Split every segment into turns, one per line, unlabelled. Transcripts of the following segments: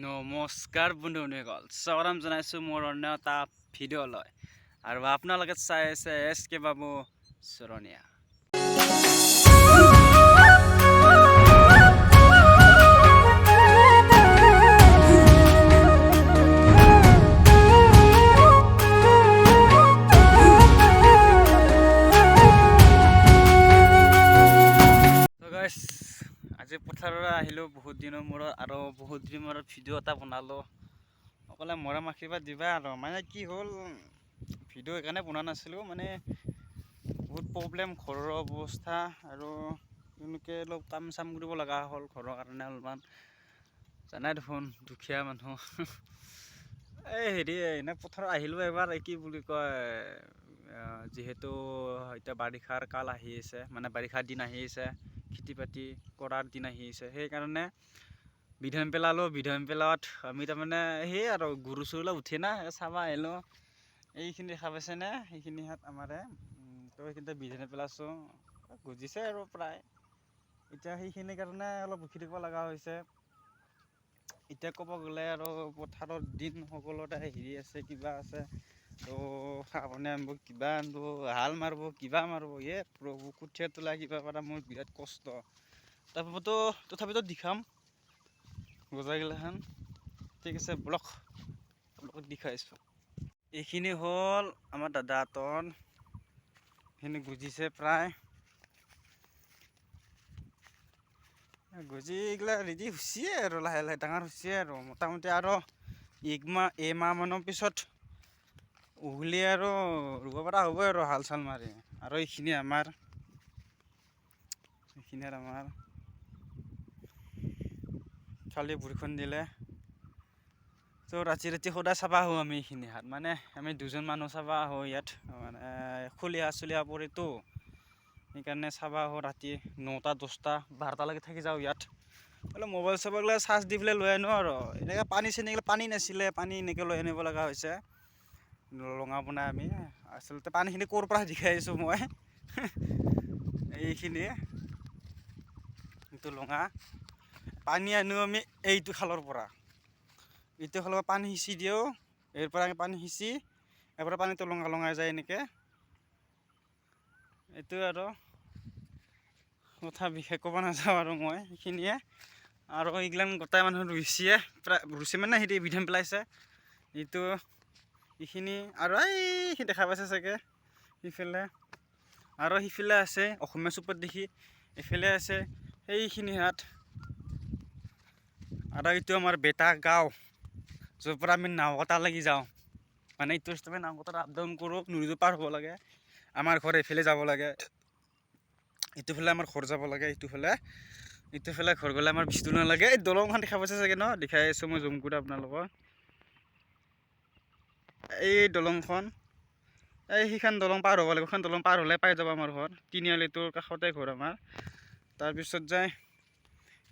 নমস্কাৰ বন্ধু বান্ধৱীসকল, স্বাগতম জনাইছোঁ মোৰ অন্য এটা ভিডিঅ'লৈ আৰু আপোনালোকে চাই আছে এছ কে বাবু চৰণীয়া। তো গাইছ, আজি পথাৰলৈ আহিলোঁ বহুত দিনৰ মূৰত আৰু বহুত দিনৰ মূৰত ভিডিঅ' এটা বনালোঁ। অকলে মৰম আশীৰ্বাদ দিবা। আৰু মানে কি হ'ল, ভিডিঅ' সেইকাৰণে বনোৱা নাছিলোঁ, মানে বহুত প্ৰব্লেম, ঘৰৰ অৱস্থা আৰু এনেকৈ অলপ কাম চাম কৰিব লগা হ'ল ঘৰৰ কাৰণে অলপমান। জানাই দেখোন, দুখীয়া মানুহ। এই হেৰি, এনে পথাৰত আহিলোঁ এবাৰ। এই কি বুলি কয়, যিহেতু এতিয়া বাৰিষাৰ কাল আহি আছে, মানে বাৰিষাৰ দিন আহি আছে, খেতি বাতি কৰাৰ দিন আহি আছে, সেইকাৰণে বিধান পেলালোঁ। বিধান পেলোৱাত আমি তাৰমানে সেই আৰু গৰু চৰুবিলাক উঠে না, চাব আহিলোঁ। এইখিনি দেখা পাইছেনে? সেইখিনি হাত আমাৰে। তো সেইখিনিতে বিধান পেলাইছোঁ, গজিছে আৰু প্ৰায়। এতিয়া সেইখিনিৰ কাৰণে অলপ ৰখি থাকিব লগা হৈছে। এতিয়া ক'ব গ'লে আৰু পথাৰৰ দিন, সকলোতে হেৰি আছে, কিবা আছে। তো চাহপানী আনিব, কিবা আনিব, হাল মাৰিব, কিবা মাৰিব, এ প্ৰভু, কঠীয়া তোলা, কিবা কৰা, মোৰ বিৰাট কষ্ট। তাৰপিছতো তথাপিতো দেখাম গজাগিলাখান। ঠিক আছে, বলক, আপোনালোকক দেখাইছোঁ। এইখিনি হ'ল আমাৰ দাদাহঁতৰ, এইখিনি গজিছে প্ৰায়। গজি এইগিলা ৰেডি হৈছে আৰু লাহে লাহে ডাঙৰ হৈছে আৰু মোটামুটি আৰু এক মাহ, এমাহ মানৰ পিছত উঘলি আৰু ৰুব পৰা হ'ব আৰু হাল চাল মাৰি। আৰু এইখিনি আমাৰ, এইখিনি আৰু আমাৰ খালি বৰষুণ দিলে তো ৰাতি ৰাতি সদায় চাবা আহোঁ আমি এইখিনি হাত। মানে আমি দুজন মানুহ চাবা আহোঁ ইয়াত, মানে খলিহা চলিহা পৰেতো, সেইকাৰণে চাবা আহোঁ। ৰাতি 9টা, 10টা, 12টালৈকে থাকি যাওঁ ইয়াত। অলপ মোবাইল চোবাইল চাৰ্জ দি পেলাই লৈ আনো আৰু এনেকৈ পানী চানী, পানী নাছিলে, পানী এনেকৈ লৈ আনিব লগা হৈছে লঙা বনাই আমি। আচলতে পানীখিনি ক'ৰ পৰা দেখাই আছোঁ মই, এইখিনি এইটো লঙা পানী আনো আমি এইটো খালৰ পৰা। এইটো খালৰ পৰা পানী সিঁচি দিওঁ, ইয়াৰ পৰা আমি পানী সিঁচি ইয়াৰ পৰা পানীটো লঙা লঙাই যায় এনেকৈ। এইটো আৰু কথা বিশেষ ক'ব নাযাওঁ আৰু মই, সেইখিনিয়ে। আৰু এইগিলান গোটেই মানুহ ৰুইছে প্ৰায়, ৰুইছে মানে হেৰি বিধান পেলাইছে এইটো, এইখিনি। আৰু এইখিনি দেখা পাইছে চাগে সিফালে, আৰু সিফালে আছে অসমীয়া চুপাৰ দেখি, এইফালে আছে সেইখিনি হাত। আৰু এইটো আমাৰ বেটা গাঁও, য'ৰ পৰা আমি নাওকটা লাগি যাওঁ। মানে এইটো হিচাপে নাওকটাত আপ ডাউন কৰোঁ, নদীটো পাৰ হ'ব লাগে। আমাৰ ঘৰ এইফালে যাব লাগে, এইটোফালে আমাৰ ঘৰ যাব লাগে, এইটোফালে ঘৰ গ'লে আমাৰ বেছি দূৰ নালাগে। এই দলংখন দেখা পাইছে চাগে ন? দেখাই আছোঁ মই জুম কৰি আপোনালোকৰ। এই দলংখন, এই সেইখন দলং পাৰ হ'ব লাগিব। সেইখন দলং পাৰ হ'লে পাই যাব আমাৰ ঘৰ, তিনিআলিটোৰ কাষতে ঘৰ আমাৰ। তাৰপিছত যায়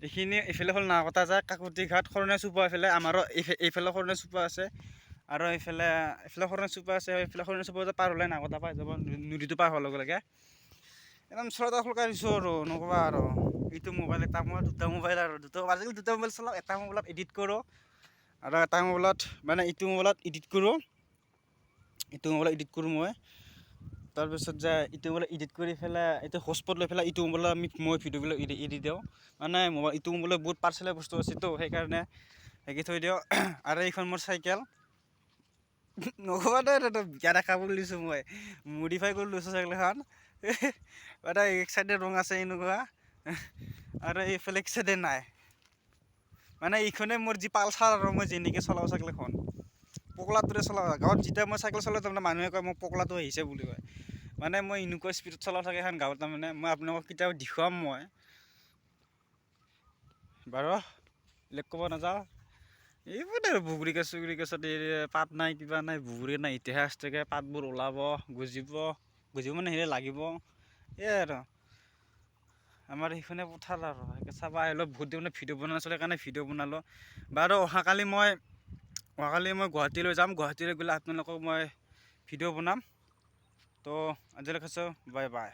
এইখিনি, এইফালে হ'ল নাওকটা যায়, কাকতি ঘাট, শৰণীয়া চুপা। এইফালে আমাৰো এইফালে শৰণীয়া চুপা আছে আৰু এইফালে শৰণীয়া চুপা আছে। এইফালে শৰণীয়া চুপা পাৰ হ'লে নাওকটা পাই যাব, নদীটো পাৰ হোৱাৰ লগে লগে। একদম চলা সোলকাই দিছোঁ আৰু নক'বা আৰু। এইটো মোবাইল এটা, মই দুটা মোবাইল আৰু দুটা, আজিকালি দুটা মোবাইল চলাওঁ। এটা মোবাইলত এডিট কৰোঁ আৰু এটা মোবাইলত, মানে এইটো মোবাইলত এডিট কৰোঁ, এইটো মোবাইলত এডিট কৰোঁ মই। তাৰপিছত যায় এইটো মোবাইলত এডিট কৰি পেলাই, এইটো হটস্পট লৈ পেলাই এইটো মোবাইলত মই ভিডিঅ'বিলাক এডিট দিওঁ। মানে মোবাইল, এইটো মোবাইলত বহুত পাৰ্চনেল বস্তু আছেতো, সেইকাৰণে শিকি থৈ দিওঁ। আৰু এইখন মোৰ চাইকেল, নক'বা দে, বিয়া দেখা বুলি লৈছোঁ মই, মডিফাই কৰি লৈছোঁ চাইকেলখন। এটা এক চাইডে ৰং আছে এনেকুৱা আৰু এইফালে এক চাইডে নাই। মানে এইখনে মোৰ যি পালচাৰ আৰু মই যেনেকৈ চলাওঁ চাইকেলখন, পগলাটোৰে চলাওঁ। গাঁৱত যেতিয়া মই চাইকেল চলাওঁ, তাৰমানে মানুহে কয় মোক পগলাটো আহিছে বুলি কয়। মানে মই এনেকুৱা স্পীডত চলাওঁ থাকে এখন গাঁৱত। তাৰমানে মই আপোনালোকক কেতিয়াবা দেখুৱাম মই বাৰু, বেলেগ ক'ব নাযাওঁ। এইবোৰ আৰু বগৰী গছ চগৰী গছত এই পাত নাই, কিবা নাই, বগৰী নাই। ইতিহাস থেকে পাতবোৰ ওলাব, গজিব, গজিব মানে হেৰি লাগিব। এয়াই আৰু আমাৰ সেইখনে পথাৰ। আৰু চাব আহিলোঁ, বহুত দিন ভিডিঅ' বনোৱা নাছিলোঁ, সেইকাৰণে ভিডিঅ' বনালোঁ। বাৰু অহাকালি মই গুৱাহাটীলৈ যাম। গুৱাহাটীলৈ গ'লে আপোনালোকক মই ভিডিঅ' বনাম। তো আজিলৈ খাইছোঁ, বাই বাই।